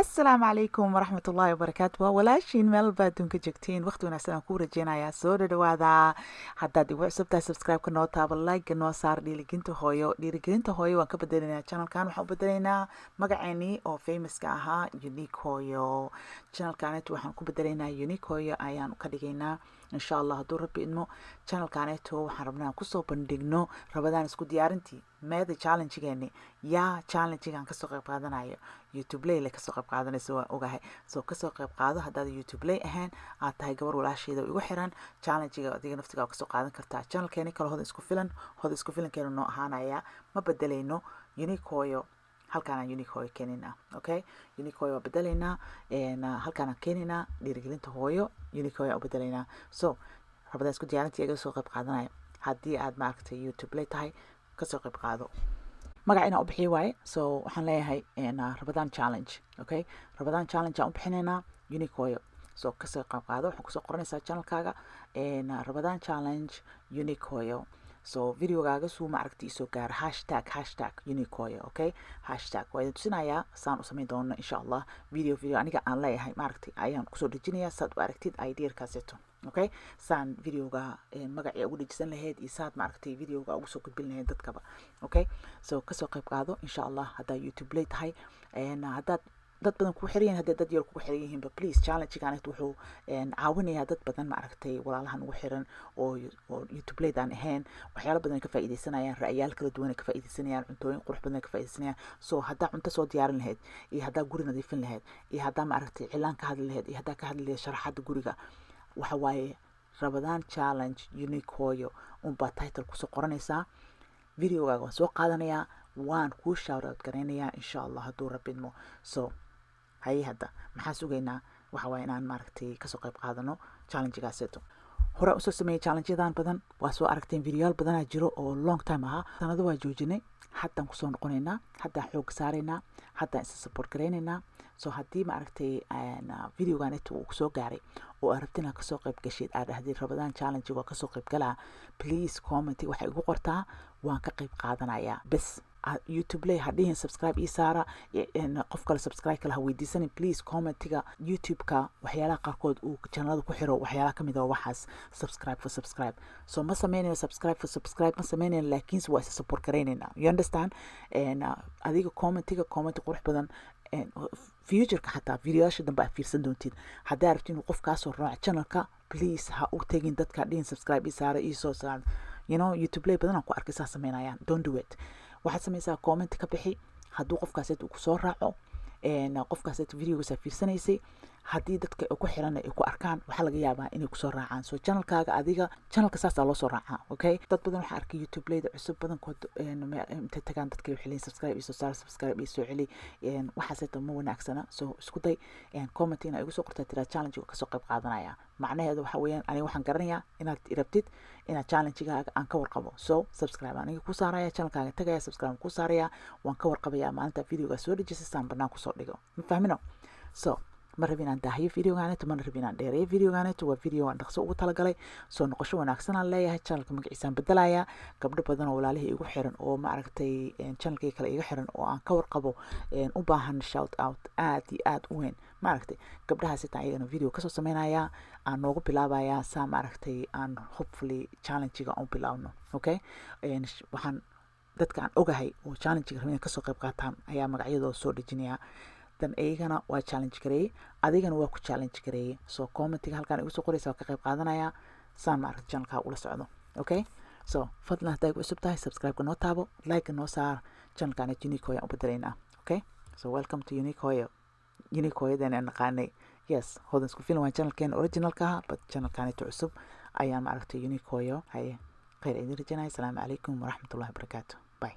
Asalaamu calaykum waraxmat ullaahi wabarakaatu. Waa walaashiin meel baa adduunka joogtiin. Waqti wanaagsan aan kuu rajeynayaa. Soo dhadhawaada. Haddaad igu cusub tahay, subscribe-ka noo taabo, like-ga noo saar. Dhiirigelinta hooyo, dhiirigelinta hooyo waan ka bedelaynaa channelkan. Waxaan u bedelaynaa magaceenii oo famouska ahaa, Unique Hooyo. Channelkanet waxaan ku bedelaynaa Unique Hooyo ayaan ka dhigaynaa, insha Allah, hadduu Rabbi idmo. Channelkaneto waxaan rabnaa kusoo bandhigno Ramadaan isku diyaarintii. Meeda challengegeeni? Yaa challengegan kasoo qayb qaadanayo? YouTube leyle kasoo qayb qaadanayso waan ogahay. Soo kasoo qayb qaado. Haddaad YouTube ley ahayn, aad tahay gabar walaasheeda igu xiran, challengega adiga naftigaa kasoo qaadan kartaa. Channelkeeni kale, Hodan Isku Filan, Hodan Isku Filankeenu noo ahaanaya, ma bedelayno. Unique Hooyo halkaanaan Unique Hooyo keenaynaa. Okay, Unique Hooyo waa bedelaynaa, halkaanaan keenaynaa. Dhiirigelinta hooyo Unique Hooyo u bedelaynaa. So Ramadaan isku diyaarintii iga soo qayb qaadanaya. Haddii aad, maaragtay, YouTube ley tahay, kasoo qayb qaado. Magac inaan u bixiyo waaye. So waxaan leeyahay Ramadaan Challenge. Okay, Ramadaan Challenge aan u bixinaynaa Unique Hooyo. So kasoo qayb qaado. Waxaan kusoo qoranaysaa channelkaaga Ramadaan Challenge Unique Hooyo. So videogaaga suu, maaragtay, isoo gaaro, hashtag, hashtag Unique Hooyo. Okay, hashtag waa idin tusinayaa saan u samayn doono, insha Allah. Video aniga aan leeyahay, maaragtay, ayaan kusoo dejinayaa saad u aragtid idearkaaseeto. Okay, saan videoga magacii ugu dejisan lahayd iyo saad, maaragtay, videoga ugu soo gudbin lahayd dadkaba. Okay, so kasoo qayb qaado, insha Allah. Haddaa YouTube ley tahay, haddaad dad badan kugu xiran yihin, haddii dad yar kugu xiran yihiinba, please, challengegan wuxuu caawinayaa dad badan, maaragtay, walaalahan ugu xiran oo YouTube leyd aan ahayn. Waxyaalo badan ay ka faa'iidaysanayaan, ra'yaal kala duwan ay ka faa'iidaysanayaan, cuntooyin qurux badan ay ka faa'iidaysanayaan. So haddaa cunto soo diyaarin lahayd, iyo haddaa guri nadiifin lahayd, iyo haddaa, maaragtay, cilaan ka hadli lahayd, iyo haddaa ka hadli lahayd sharaxadda guriga, waxa waaye Ramadaan Challenge Unique Hooyo unbaa title kusoo qoranaysaa. Videogaaga waan soo qaadanayaa, waan kuu shout out garaynayaa, insha Allah, hadduu Rabbi idmo. So haye, hadda maxaa sugaynaa? Waxa waaye inaan, maaragtay, kasoo qayb qaadano challengegaaseeto. Hore usoo sameeyey challengeyadan badan, waa soo aragteen. Videoyaal badanaa jiro oo long time ahaa, sanado waa joojinay. Haddaan kusoo noqonaynaa, haddaan xoog saaraynaa, haddaan isa support garaynaynaa. So haddii, maaragtay, videogan inta uu kusoo gaaray oo aad rabtid inaad kasoo qayb gashid, aad dhahdid Ramadaan challenge waa kasoo qayb galaa, please, comment waxay igu qortaa "Waan ka qayb qaadanayaa" bes. YouTube ley ha dhihin "Subscribe ii saara". Qof kale subscribe kale ha weydiisanin, please. Commentiga YouTube-ka waxyaalaha qaarkood uu channelada ku xiro, waxyaalaha kamid ah waxaas subscribe for subscribe. So ma sameynayno subscribe for subscribe, ma sameynayno, laakiinse waa isa support garaynayna, you understand? Adiga commentiga, comment qurux badan, futureka xataa videoyaasha dambe aad fiirsan doontid, haddaa rabtid inuu qof kaasoo raaco channelka, please, ha u tegin dadka dhihin "Subscribe ii saara, ii soo saar." YouTube ley badan aan ku arkay saa sameynayaan. Don't do it. Waxaad samaysaa comment ka bixi. Hadduu qofkaaseet uu kusoo raaco, qofkaaseet videogaasa fiirsanaysay, haddii dadka ku xiran ay ku arkaan, waxaa laga yaabaa inay kusoo raacaan. So channelkaaga, adiga channelka saasaa loo soo raacaa. Okay, dad badan waxaa arkay YouTube leyda cusub badankood intay tagaan dadka waxay leeyihin "Subscribe isoo saar, subscribe isoo celi." Waxaaseeta ma wanaagsana. So isku day comment ina igu soo qortaa, tiraa "Challenge kasoo qayb qaadanaya". Macnaheedu waxa weeyaan, aniga waxaan garanayaa inaad rabtid inaad challengegaaga aan ka warqabo. So subscribe aniga ku saaraya, channelkaaga tagaya, subscribe ku saaraya, waan ka warqabaya maalinta videoga soo dhejisa, saan banaan kusoo dhigo. Ma fahmino? So ma rabin inaan daahiyo videoganeto, mana rabin inaan dheereeyo videoganeto. Waa video aan dhaqso ugu talagalay. Soo noqosho wanaagsan aan leeyahay. Channelka magaciisaan bedelayaa. Gabdho badan oo walaalihii igu xiran oo, maaragtay, channelkii kale iga xiran oo aan ka warqabo, u baahan shout out aad iyo aad u weyn, maaragtay, gabdhahaas xitaa ayagana video kasoo sameynayaa, aan noogu bilaabayaa, saa, maaragtay, aan hopefully challengega u bilaabno. Okay, waxaan dadka aan ogahay oo challengega rabin inay kasoo qayb qaataan ayaa magacyadooda soo dhejinayaa. Dan iyagana waa challenge gareeyey, adigana waa ku challenge gareeyey. So commentiga halkaan igu soo qoraysa, waa ka qayb qaadanayaa, saan, maaragta, channelkaa ula socdo. Okay, so fadlan, hadday ku cusub tahay, subscribe-ka noo taabo, like noo saar. Channelkaan Unique Hooyo aan u bedelaynaa. Okay, so welcome to Unique Hooyo, Unique Hooyadeena aan naqaanay. Yes, Hodan Isku Filan waa channelkeena originalka ahaa, but channelkaanito cusub ayaan, maaragtay, Unique Hooyo. Haye, khayr idin rajanaya. Asalaamu calaykum waraxmatullahi wabarakaatu.